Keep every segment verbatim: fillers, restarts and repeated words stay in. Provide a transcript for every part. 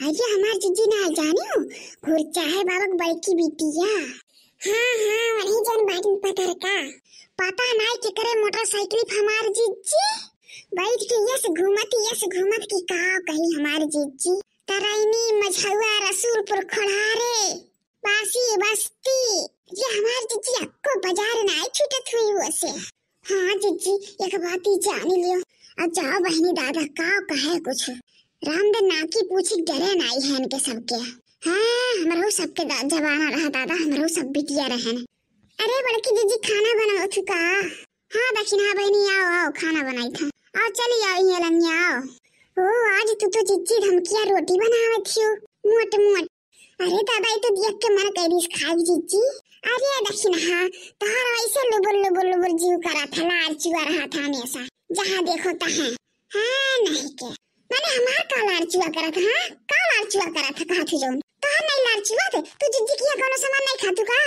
अरे हमार जिज्जी ना जानियो, घुरचाहे बाबा के बड़की बिटिया। हाँ, हाँ, वही जौन बाटिन पतरका। पता नाई केकरे मोटरसाइकिल पे हमार जिज्जी बैठ के यस घूमत, यस घूमत की का कही हमार जिज्जी। तरैनी, मझौआ, रसूलपुर, खोड़ारे, बासी बस्ती, ये हमार जिज्जी अक्को बाजार नाई छूटत हुई वैसे। हाँ जिज्जी, एक बात ही जानी लियो। अब जाओ बहिनी दादा, का कहे कुछ। रामधन नाकी पूछी डरे नाई है इनके सबके। हाँ, हमरो सबके दा-, जमाना रहा दादा, हमरो सब बिटिया रहन। अरे बड़की जिज्जी, खाना बनाओ थू का? हाँ दखिनहा बहिनी, आओ, आओ, खाना बनाई था। आओ, चली आओ, ये लंगिया आओ। ओ, आज तू तो जिज्जी धमकिया रोटी बनावत हियो, मोट मोट। अरे दादा, ई तो देख के मन कह दिस खाई जिज्जी। अरे दखिनहा, तोहर ऐसे लुबुर लुबुर लुबुर जीव करा था, लार चुआ रहा था हमेशा, जहाँ देखो तहाँ। हाँ, नहीं के। माने हमार का लार चुआ करत, हाँ? का लार चुआ करत है, कहा थी जौन? तोहर नहीं लार चुआ थे, तू जिज्जी किया कौनो सामान नहीं खातू का?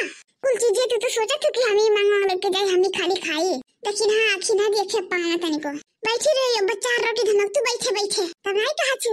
कुल चीजें तू तो सोचा थू कि हम ही मांग मांग लेके जाए, हम ही खाली खाई। दखिनहा, आँखी ना देखे पाना तनिको। बैठी रही, बच्चा रोटी धमक तू बैठे बैठे। तब नहीं कहा थू।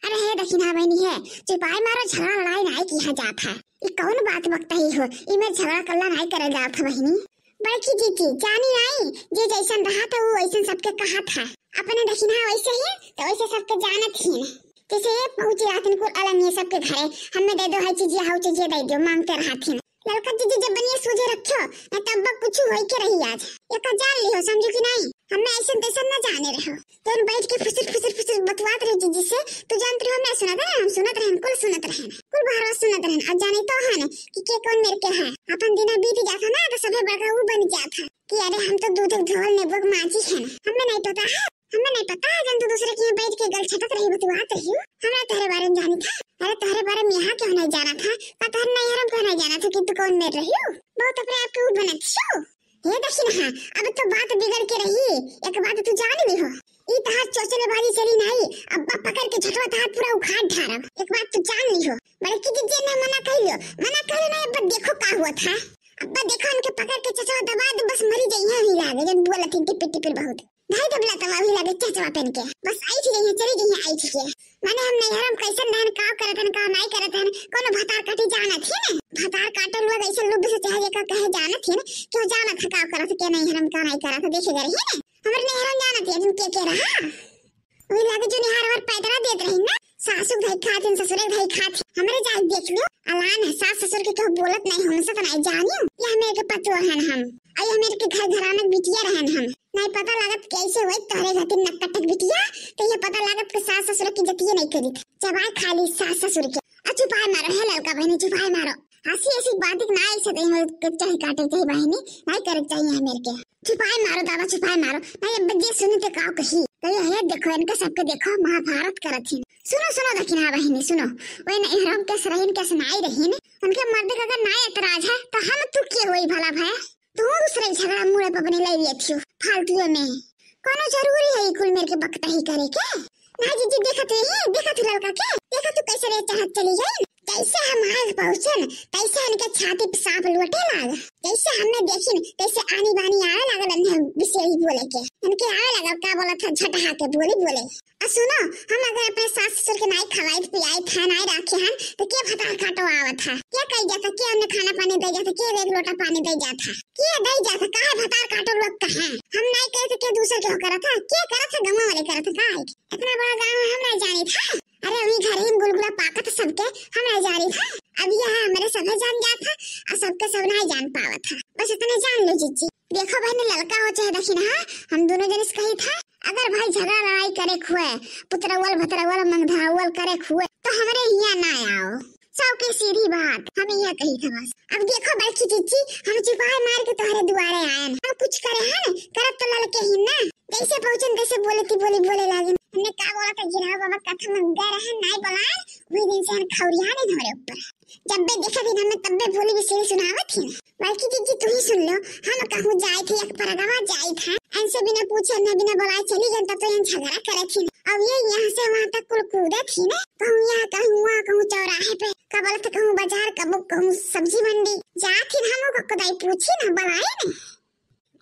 अरे हे दखिनहा बहिनी हे, चुपाई मारो, झगड़ा लड़ाई नाई किहा जात है। ई कौन बात बकतही हो? ई में झगड़ा कल्ला नाई करे जात है बहिनी। बड़की जिज्जी, जानी नाई, जे जैसन रहा था वो वैसन सबके कहा था। अपने दखिनहा वैसे ही, तो वैसे सबके जानत ही। जैसे ये पहुँची रहथिन कुल अलंग ये सबके घरे, हमें दे दो है चीजिया, हाउ चीजिया दे दो, मांगते रहथिन। ललका जिज्जी जब बनिए सूझे रखियो, न तब कुछ होई के रही आज। एका जान लिहो, समझू कि नाई? हमें ऐसन तैसन न जाने रहो। तोन बैठ के फुसुर फुसुर फुसुर बतवात रहे जिज्जी से, तू जानत रहो, हम नहीं सुनत रहे, हम सुनत रहे, कुल सुनत रहे, कुल बहरवा सुनत रहे। अब जाने तो है न कि के कौन मेर के है। अपन दिना बीत जात है ना, तो सभे बड़का ऊ बन जात है कि अरे हम तो दूध धोल नेबुआ के माजी है ना, हमें नहीं पता है, हमें नहीं पता है, जन तू दूसरे के यहाँ बैठ के गल छटत रही, बतवात रही। हमरा तोहरे बारे में जानी था, अरे तोहरे बारे में यहाँ क्यों नहीं जाना था, का तोहरे नैहरम क्यों नहीं जाना था कि तू कौन मेर रही हो? बहुत अपने आप के ऊ बनत छो। हे दखिनहा, अब तो बात बिगड़ के रही। एक बात तू जान लिहो, ई तहार चोचलेबाजी चली नाई, अब्बा पकड़ के झटवा तहार पूरा उखाड़ ढारब। एक बात तू जान लिहो, बड़की जिज्जी ने मना कर लियो, मना कर लियो ना, अब्बा देखो का हुआ था। अब्बा देखो इनके पकड़ के चचवा दबा दे, बस मरी जाइए ही लागे, जन बोलत ही टिपिर टिपिर बहुत। भाई दबला तवा ही लागे चचवा पहन के, बस आई थी जाइए, चली जाइए आई थी के। माने हम नैहरम कैसन रहन, का करत हन, का नाई करत हन, कोनो भतार काटी जानत ही ना। भतार काटल लोग ऐसे लुब से चाहे जेकर कहे जानत ही ना, क्यों जानत है का करत के नैहरम का नाई करत, देखे गए ही ना। हमरे नैहरम जानत ही, जिन के के रहा। वही लागे जो निहार हमार पैतरा देत रही ना, सासू के धई खात हन, ससुरे के धई खात हन। हमरे जाके देख लियो, अलान है, सास ससुर के केहू बोलत नाई, हमसे तो नाई जानियो। ये हमें के पतोह हन हम, और ये हमें के घर घराना के बिटिया रहन हम। नाई पता लागत कैसे होई तोहरे खातिर नकटक बिटिया, तो ये पता लागत के सास ससुर की इज्जतिये नाई करी। जबान खाली सास ससुर के। आ चुपाई मारो, हे ललका बहिनी, चुपाई मारो। हंसी ऐसी बात ना ऐसे दे हो के चाहे काटे चाहे बहिनी, नाई करे चाहिए हमें के। चुपाई मारो दादा, चुपाई मारो। नाई अब जे सुनी ते का कही। तो ये है, देखो इनके सबके देखो, महाभारत करत ही। सुनो, सुनो दखिनहा बहिनी, सुनो। वही नैहरम के सरहिन के सुनाई रही ने, उनके मर्द का अगर नाई एतराज है, तो हम तू के होई भला भय? तू दूसरे झगड़ा मुड़े पर बने लाई रही थी फालतू में। कोनो जरूरी है ई कुल मेर के बकतही करे के? ना जिज्जी, देखत रही, देखत ही ललका के, देखत तू कैसे रे चाहत चली गई। जैसे हम आग पहुँचन, तैसे इनके छाती पे सांप लोटे लाग। जैसे हमने देखिन, तैसे आनी बानी आवे लागल, इन्हें बिसेरी बोले के। इनके आवे लागल, का बोलत है, झटहा के बोली बोले। आ सुनो, हम अगर अपने सास ससुर के नाई खवाइत पियाइत है, नाई राखे हन, तो के भतार काटो आवत है? के कही जाता, के हमने खाना पानी दे जाता, के एक लोटा पानी दे जाता? के दे जाता? काहे भतार काटो लोग कहे? हम नाई करे तो के दूसर के हो करत है? के करत है? गंवा वाले करत है का? इतना बड़ा गाँव है, हम नाई जानी था। अरे, वही घर ही में गुलगुला पाकत सबके, हम नाई जानी था। अब ये है, हमरे सभे जान जात है, और सबके सब नाई जान पावत है। बस इतने जान लो जिज्जी। देखो बहनी, ललका हो चाहे दखिनहा, हम दोनों जने से कही था, अगर भाई झगड़ा लड़ाई करे खुए, पुतरौल भतरौल मंगधरौल करे खुए, तो हमरे हिया ना आओ। सबके सीधी बात, हम ये कही था बस। अब देखो बड़की जिज्जी, हम चुपाई मार के तोहरे दुआरे आयन। हम कुछ करे हैं, करब तो ललके ही ना। जैसे पहुँचन तैसे बोले थी, बोली बोले लागिन। हमने का बोला था, गिरा बाबा कथा में गए रहे, नाई बोलाए, वही दिन से हम खौरिया नहीं हमारे ऊपर। जब बे देखा दिन हमें तब बे बोली भी सही सुनावत ही। बड़की जिज्जी तू ही सुन लो, हम कहूँ जाए थे, एक परगवा जाए था, इनसे बिना पूछे, न बिना बुलाए चली गन, तब तो यहाँ झगड़ा करे थी। अब ये यहाँ से वहाँ तक कुल कूदे थी ना, कहूँ यहाँ, कहूँ वहाँ, कहूँ चौराहे पे, कबल तो कहूँ बाजार, कबो कहूँ सब्जी मंडी, जात ही हम को कदाई पूछी ना, बुलाए ना।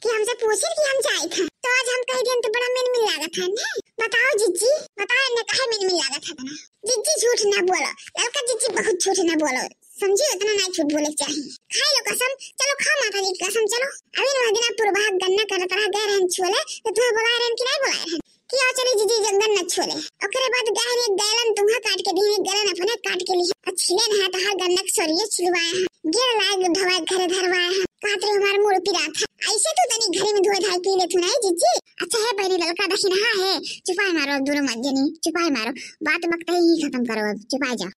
कि हमसे पूछिन कि हम जाइत है, तो आज हम कह दियन तो बड़ा मिनमिन लागत है ने। बताओ जिज्जी, बताओ इन्हें काहे मिनमिन लागत है इतना? जिज्जी झूठ ना बोलो, ललका जिज्जी बहुत झूठ ना बोलो, समझी, उतना ना झूठ बोले के चाही। खाई लो कसम, चलो खा माता जी की कसम, चलो। अभी वह दिना पुरबा गन्ना करत रहा, गए रहन छोले, तो तुम्हें बुलाए रहन कि नहीं बुलाए रहन? कि आओ चली जिज्जी जंगल गन्ना छोले। ओकरे बाद गए रे गैलन तुम्हें काट के दिए, गैलन अपने काट के लिए। और छिले ना है तो हर गन्ना के सरिये छिलवाए हैं। गिर लाए धोवाए घरे धरवाए हैं। कहत रहे हमारे मूड़ पिरात है। ऐसे तू तनी घरे में धोए धाए पी ले तू नहीं जिज्जी। अच्छा है बहनी ललका दखिनहा है। चुपाए मारो अब दोनों मत जनी, चुपाए मारो। बात बकते ही खत्म करो अब, चुपाए जाओ।